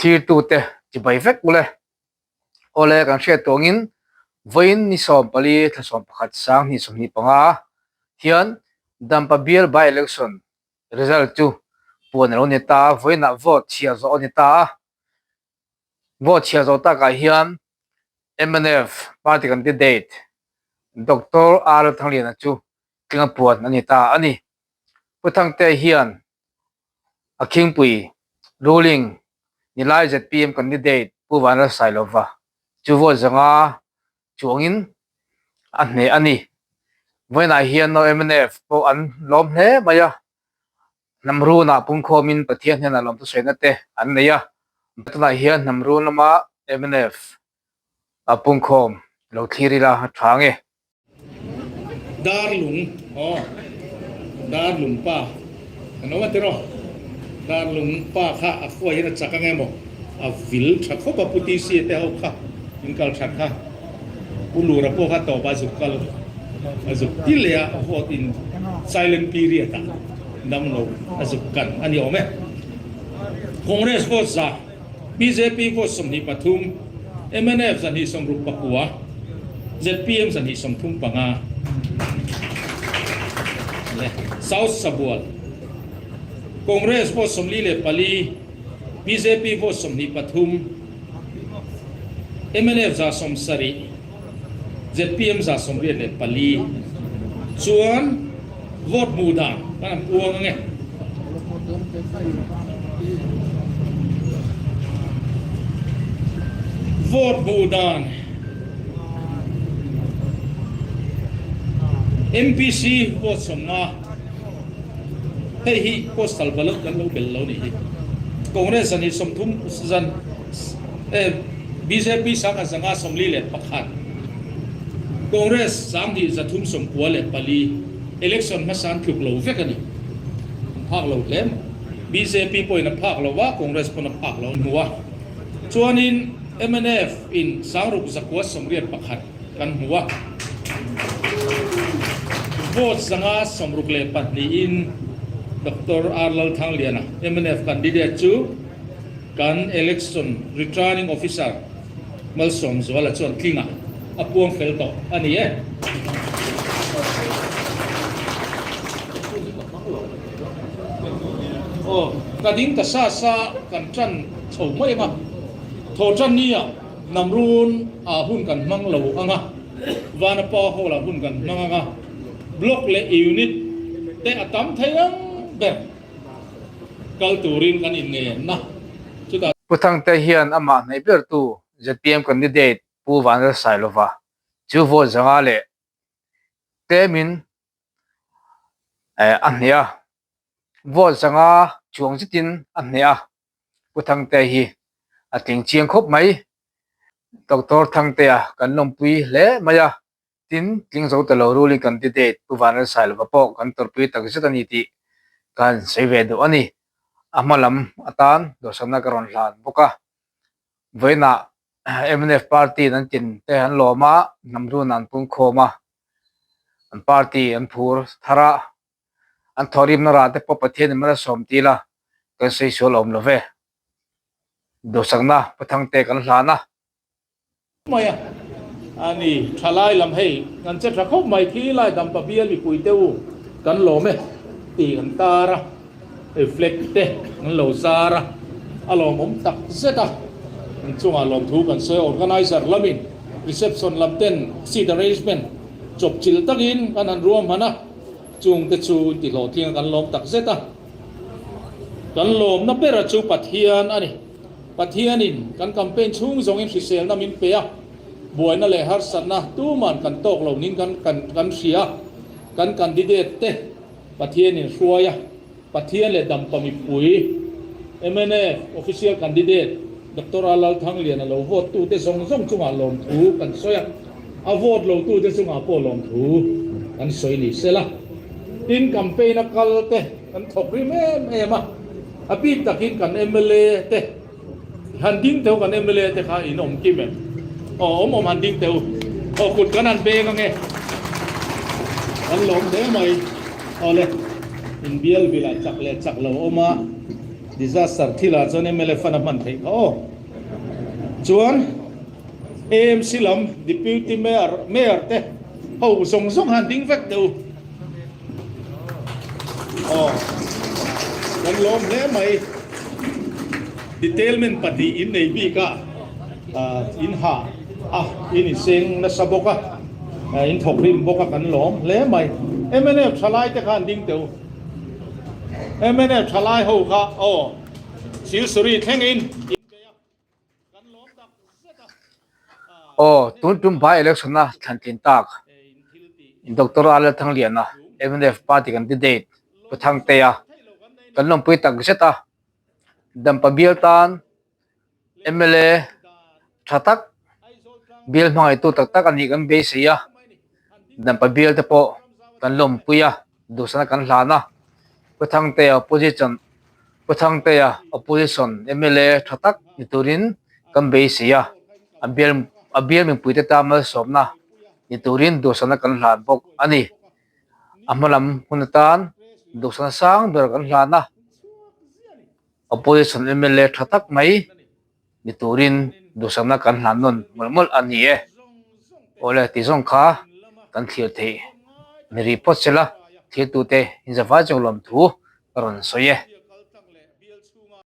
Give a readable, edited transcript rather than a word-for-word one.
Thlirtute chibai vek ule. Awle kan hriat tawngin vawiin ni 14 thla 11 2025 hian Dampa bial by election result chu puan a lo ni ta a, vawiinah vote chhiah zawh a ni ta a. Vote chhiah zawh takah hian mnf party candidate Doctor R Thangliana chu tlinga puan a ni ta a ni. Pu Thangtea hian a khingpui ruling nilai zpm candidate Pu Vanlalsailova chu vote zanga chuangin a hneh a ni. Vawiinah hian no mnf pawh an lawm hle mai a, hnam runah pungkhawmin Pathian hnenah lawmthu sawina te an nei a, tunah hian hnam run lama mnf a pungkhawm lo thlir ila a tha nge. Darlung aw Darlung pa kan awm a tiraw Darlung pa kha a khuai hian a chak ang emaw a vil tha khawp a Pu TC te ho kha in kal that kha Pu Lura pawh kha tawp a zuk kal a zuk ti leh a vote in silent period ah dam lo a zuk kan a ni awm e Congress vote za Bjp vote 23, mnf 169, zpm 135 leh South Sabual Congress vote 44, bjp vote 23, mnf 170, zpm 184 chuan vote hmuh dan kan han puang ang e. Vote hmuh dan MPC vote 50 hei hi postal ballot kan lo bel lo nih hi. Congress 130 zan Bjp 1141, Congress 2394, election hmasa an tluk lo vek a ni. An phak lo hle mai. Bjp pawhin a phak lo a, Congress pawn a phak lo an hmu a. Chuanin mnf in 6981 kan hmu a. Vote 562 in Doctor R Lalthangliana, mnf candidate chu Kan Election Returning Officer Malsawmzuala chuan tlingah a puang fel tawh a ni e. Aw, ka ding ta sa sa kan tan chho mai ang a, thaw tan nia Namrun ah hun kan hmang lo ang a, Vanapa Hall ah hun kan hmang ang a, Block leh Unit te a tam thei ang ber. Kal turin kan inngenna chutah. Pu Thangte hian amah hnaih bertu zpm candidate Pu Vanlalsailova chu vote 500 leh tlemin a hneh a, vote 500 chuang zetin a hneh a, Pu Thangte hi a tling chiang khawp mai. Doctor Thangtea kan lawmpui hle mai a, Tin, tling zo ta lo ruling candidate Pu Vanlalsailova pawh kan tawrhpui tak zet a ni tih ka han sawi ve duh a ni. A hma lam atan dawhsanna ka rawn hlan bawk a. Vawiinah mnf party in an tin te an lawm a, hnam run an pungkhawm a, an party an phur thar a, an thawhrimna rah te pawh Pathianin malsawm ti ila kan sawi sual awm lo ve. Dawhsakna Pu Thangte kan hlan a. Mai a, a ni, thalai lam hei kan che tha khawp mai khi lai dampa bial mipui te u kan lawm e tih kan tar a, hei flag te kan lo zar a, a lawmawm tak zet a, kan chungah lawmthu kan sawi a, organizer lamin reception lam ten seat arrangement chawp chilh takin kan han ruahman a, chung te chu intihlawhtling a kan lawm tak zet a, kan lawmna bera chu Pathian a ni. Pathianin kan campaign chhung zawngin hriselna min pe a, buaina leh harsatna tuman kan tawk lo ning kan kan hria a, kan candidate te Pathianin hruai a, Pathian leh dampa mipui mnf official candidate Doctor A Lalthangliana lo vote tute zawng zawng chungah lawmthu kan sawi a, a vote lo tute chungah pawh lawmthu kan sawi ni sela. Tin campaign a kal te kan thawk rim em em a. A bik takin kan mla te han ding teu kan mla te kha in awm kim em? Aw awm awm han ding teu aw kut kan han beng ange kan lawm hle mai awle in bial vil ah chak leh chak lo awm a. Disaster thilah chuan mla fund a hman theih kha aw. Chuan AMC lam Deputy Mayor Mayor te ho zawng zawng han ding vek teh u. Aw kan lawm hle mai. Detailment pahnih in nei bik a in ha a in inseng nasa bawk a in thawk rim bawk a kan lawm hle mai. Mnf thalai te kha an ding teh u. Mnf thalai ho kha aw Silsuri thlengin in bei a kan lawm tak zet a. Aw tun tum by election a thlan tlin tak Doctor Alel Thangliana mnf party candidate Pu Thangtea kan lawmpui tak zet a Dampa bial tan mla tha tak bial hmangaihtu tak tak a nih kan beisei a Dampa bial te pawh kan lawmpui a duhsana kan hlan a Pu Thangtea opposition Pu Thangtea opposition mla tha tak ni turin kan beisei a a bial a bial mipuite tan malsawmna ni turin duhsana kan hlan bawk a ni. A hma lam hun atan duhsana sang ber kan hlan a opposition mla tha tak mai ni turin duhsakna kan hlan nawn mawlh mawlh a ni e. Awle tih zawng kha kan thlir theih ni rih phawt sela thirtute inzavai chu lawmthu ka rawn sawi e.